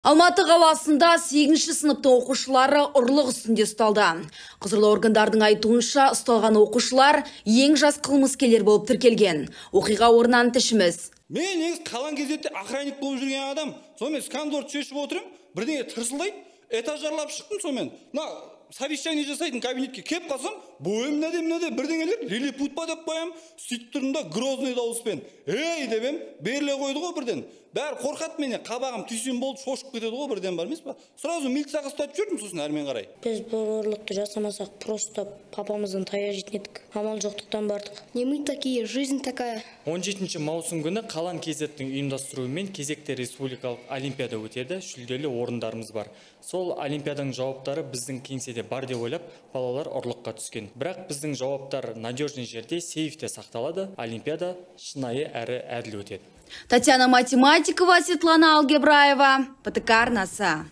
Алматы қаласында 8 сыныптың оқушылары ұрлық үстінде ұсталды. Құзырлы органдардың айтуынша, ұсталған оқушылар ең жас қылмыскерлер болып тіркелген. Оқиға орнынан тілшіміз. Мен негізі қалан кезекте охранник болып жүрген адам. Сонымен сканворд шешіп отырмын, бірдеңе тырсылдайды, этаж аралап шықтым сонымен. Мына совещание жасайтын кабинетке келіп қалсам, бойым мынадай мынадай бірдеңелер, лилипут па деп қоямын, сөйтіп тұрдым да грозный дауыспен «Ей!» деп ем, беріле қойды ғой бірден. Бәрі қорқады менен, қабағым түйсем болды, шошып кетеді ғой бірден, бар емес па? Сразу милицияға ұстатып жібердім сосын әрмен қарай. Біз бұл ұрлықты жасамасақ, просто папамыздан таяқ жейтін едік. Амал жоқтықтан бардық. Не мы такие, жизнь такая. 17 маусым күні Қалан Кезеттің ұйымдастыруымен кезекті республикалық олимпиада өтеді. Жүлделі орындарымыз бар. Сол олимпиаданың жауаптары біздің кеңседе бар деп ойлап, балалар ұрлыққа түскен. Бірақ біздің жауаптар надежный жерде, сейфте сақталады. Олимпиада шынайы әрі әділ өтеді. Татьяна Математикова, Светлана Алгебраева, ПТК арнасы.